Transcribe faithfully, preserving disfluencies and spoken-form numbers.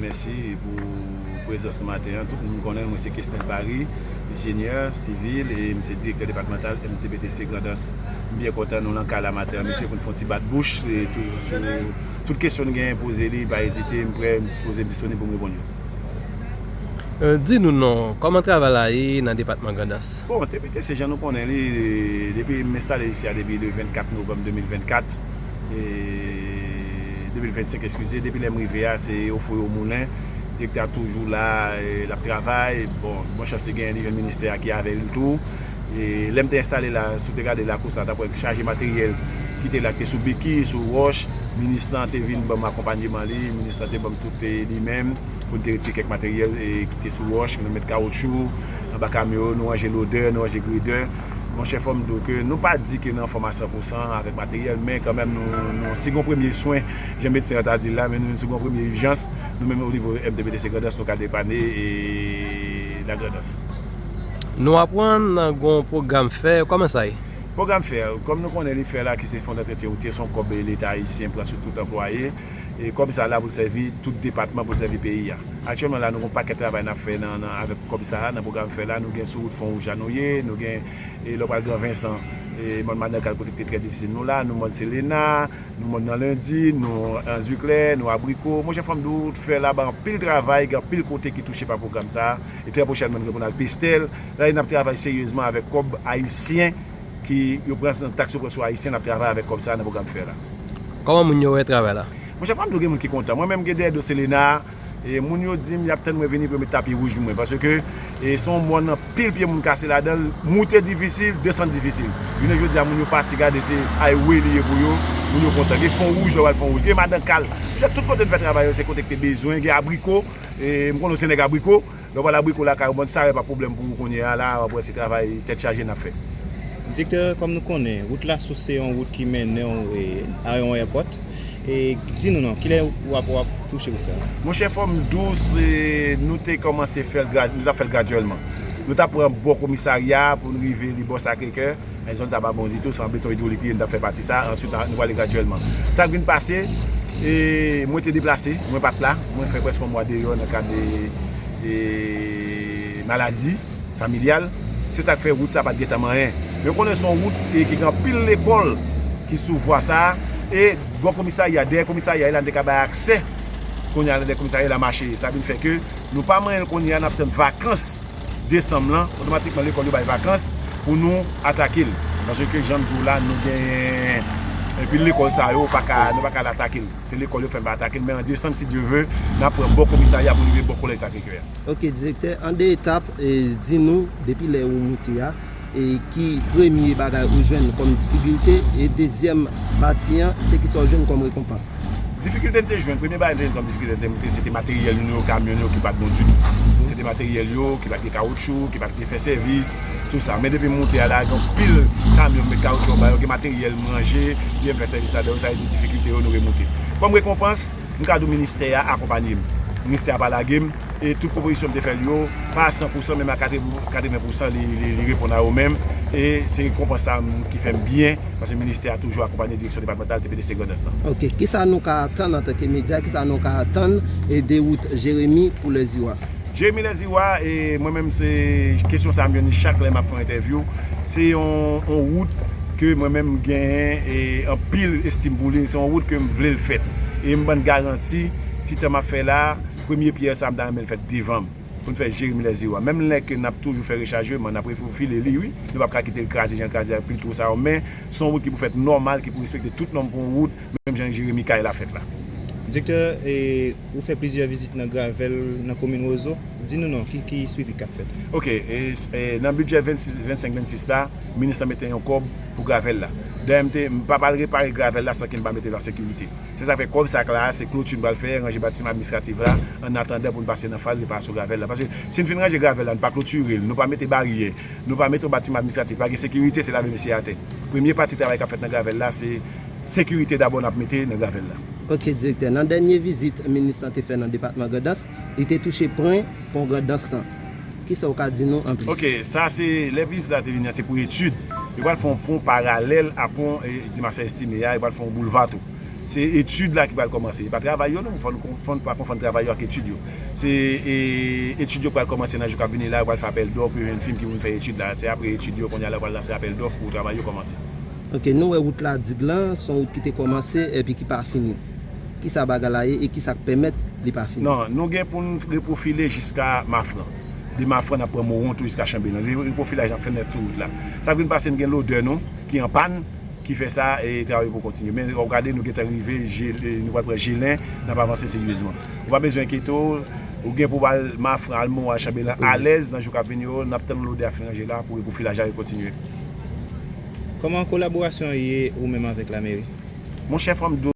Mèsi pou prezans nou maten an. Tout moun konnen mwen se Kesnel Paris, enjenyè sivil e m se direktè depatmantal M T P T C Grandans. M byen kontan nou nan kay la maten an, mesye, pou n fè yon ti bat bouch e toujou sou tout kesyon nou genyen poze li, pa ezite, m prè, m dispoze, m disponib pou m reponn yo. Di nou non, kòman travay la ye nan depatman Grandans? Bon, M T P T C jan nou konnen li, depi m enstale isi a depi le vennkat novanm de mil vennkat, e, de mil vennsenk, eskize, depi lè m rive a, se yo fou yo moulen. Direktè a toujou la, e, l ap travay. Bon, bon chans li genyen, li jwenn ministè a ki avè l tou. E, lè m te enstale la, si w te gade lakou sa, w t ap wè chaje materyèl ki te la, ki te sou beki, sou wòch. Minis lan te vin ban m akonpanyeman li, minis lan te ban m tout, e, li menm, pou n te retire kèk materyèl, e, ki te sou wòch, nou met kawotchou anba kamyon yo, nou ranje lodè, nou ranje gredè. Monchè, fò m di w ke nou pa di ke nou anfòm a san pou san avèk materyèl, men kanmenm nou, nou, si gen yon premye swen, jan medsen an ta di l la, men nou menm si gen yon premye ijans, nou menm o nivo M T P T C Grandans, nou ka depane, e, Lagrandans. Nou aprann gen yon pwogram fè, kòman sa ye? Pwogram fè, kòm nou konnen li fè la ki se Fon Dantretyen Woutye, se yon kòb Leta ayisyen pran sou tout anplwaye. E kòb sa la pou l sèvi tout depatman, pou l sèvi peyi a. Aktyèlman la, nou gen yon pakèt travay n ap fè nan, nan, avèk kòb sa a, nan pwogram fè la, nou gen sou wout Fon Wouj la nou ye, nou gen, e, lè w pral Gran Vensan, e, mòn Madangal kote ki te trè difisil nou la, nou mòn Selena, nou mòn nan Lendi, nou Anziklè, nou Abriko. Monchè, fò m di w, fè la bay anpil travay, gen anpil kote ki touche pa pwogram sa a, e trè pwochènman nou gen pou n al Pestèl. Sa vle di n ap travay seryezman avèk kòb ayisyen ki yo pran nan taks yo pran sou ayisyen, n ap travay avèk kòb sa a nan pwogram fè la. Kòman moun yo wè travay la? Monchè, fò m di w, gen moun ki kontan. Mwen menm, gen dèyè do Selena, e, moun yo di m y ap tann mwen vini pou yo met tapi wouj pou mwen, paske, e, se yon mòn anpil pye moun kase ladan l, moute difisil, desann difisil. Jounen jodi a, moun yo pase gade se highway li ye pou yo, moun yo kontan. Gen Fon Wouj, lè w al Fon Wouj, gen Madangal. Monchè, tout kote n fè travay yo, se kote ki te bezwen, gen Abriko, e, m konnen w se nèg Abriko. Lè w pral Abriko lakay ou, mòn Sarè pa pwoblèm pou ou kounye a la, w ap wè se travay tèt chaje n ap fè. Direktè, kòm nou konnen, wout Lasous se yon wout ki mennen w, e, a yon èpòt. E, di nou non, kilè w ap, w ap touche wout sa a? Monchè, fò m di w, se, nou te kòmanse fè l, gra- nou t ap fè l gradyèlman. Nou t ap pran bò komisarya a pou n rive li bò Sakre Kè. E zòn sa pa bon ditou, se an beton idwolik li ye, nou t ap fè pati sa, answit nou prale gradyèlman. Sa k vin pase, e, mwen te deplase, mwen pa t la, mwen fè prèske yon mwa deyò nan kad de, e, maladi familyal. Se sa k fè wout sa pa t gentan manyen. Men w konnen se yon wout, e, ki gen anpil lekòl ki sou vwa sa, e bò komisarya, dèyè komisarya la, nou te ka bay aksè kounye a nan dèyè komisarya la mache. Sa vin fè ke nou pa manyen l kounye a, n ap tann vakans desanm lan, otomatikman lekòl yo bay vakans pou nou atake l. Paske jan m di w la, nou genyen, epi lekòl sa yo, pa ka, nou pa ka al atake l. Se lekòl yo fè n pa atake l, men an desanm, si Dye ve, n ap pran bò komisarya pou rive bò kolèj Sakre Kè a. Ok, direktè, an de etap, e, di nou, depi lè ou moute a, e ki premye bagay ou jwenn kòm difikilte, e dezyèm pati an, se kisa w jwenn kòm rekonpans? Difikilte n te jwenn, premye bagay n te jwenn kòm difikilte n te moute, se te materyèl nou yo, kamyon yo ki pa t bon ditou. Se te materyèl yo ki pa t gen kawotchou, ki pa t gen fè sèvis, tou sa. Men depi m moute a la, gen anpil kamyon m met kawotchou anba yo, gen materyèl m ranje, byen m fè sèvis ladan yo, sa se te difikilte yo nou remoute. Kòm rekonpans, m ka di w ministè a akonpanye m. Ministè a pa lage m, e tout pwopozisyon m te fè l yo, pa a san pou san, menm a katreven pou san, li, li, li reponn a yo menm. E se rekonpans sa a ki fè m byen, paske ministè a toujou akonpanye direksyon depatmantal T P T C Grandans lan. Ok, kisa nou ka atann antanke medya, kisa nou ka atann e de wout Jeremi pou Lèziwa? Jeremi Lèziwa, e mwen menm se kesyon sa a m jwenn li chak lè m ap fè yon entèvyou. Se yon, yon wout ke mwen menm m genyen e anpil estim pou li, se yon wout ke m vle l fèt. E m ban n garanti, ti tan m ap fè la, premye pyè sa a m ta renmen l fèt devan m, pou n fè Jeremi Lèziwa. Menm lè ke n ap toujou fè rechajman, n ap refofile li, wi. Nou p ap ka kite l kraze jan l kraze ak pil twou sa yo, men se yon wout ki pou fèt nòmal, ki pou respekte tout nòm pou yon wout, menm jan Jeremi Kay la fèt la. Direktè, e, ou fè plizyè vizit nan Gravèl, nan komin Wozo. Di nou non, ki, ki swivi k ap fèt? Ok, e, e, nan bidjè vennsis, vennsenk vennsis la, minis lan mete yon kòb pou Gravèl la. Dayè m te, m pa pral repare Gravèl la san ke m pa mete l an sekirite. Se sa k fè kòb sa k la a, se kloti n pral fè, ranje batiman administratif la, an atandan pou n pase nan faz reparasyon Gravèl la. Paske si n fin ranje Gravèl la, n pa klotire l, nou pa mete baryè, nou pa mete yon batiman administratif, pa gen sekirite, se lave mesye atè. Premye pati travay k ap fèt nan Gravèl la, se sekirite dabò n ap mete nan Gravèl la. Ok, direktè, nan dènye vizit minis lan te fè nan depatman Grandans, li te touche pwen pon Grandans lan. Kisa w ka di nou anplis? Ok, sa se, lè minis la te vini an, se pou etid. Yo pral fè yon pon paralèl a pon, e, Dimasè Estime a, yo pral fè yon boulva tou. Se etid la ki pral kòmanse. E pa travay yo non, fò n pa konfonn travay yo ak etid yo. Se etid yo pral kòmanse nan jou k ap vini la, yo pral fè apèl dòf pou yo jwenn fim ki pou fè etid la. Se apre etid yo kounye a la yo pral lanse apèl dòf pou travay yo kòmanse. Ok, nou wè wout la Dig lan, se yon wout ki te kòmanse epi ki pa fini. Kisa bagay la ye e kisa k pèmèt li pa fini? Non, nou gen pou n repwofile jiska Mafran. De Mafran n ap pran Mowon tou jiska Chanbelan. Se repwofilaj n ap fè nèt sou wout la. Sa k vin pase, n gen lodè nou ki an pàn, ki fè sa e travay yo poko kontinye. Men w ap gade nou gentan rive, nou pral pran Jelen, n ap avanse seryezman. Ou pa bezwen enkyete w, ou gen pou w al Mafran, al Mowon, al Chanbelan alèz nan jou k ap vini yo, n ap tann lodè a fin ranje la pou repwofilaj la rekontinye. Kòman kolaborasyon an ye ou menm avèk lameri? Monchè, fò m di w,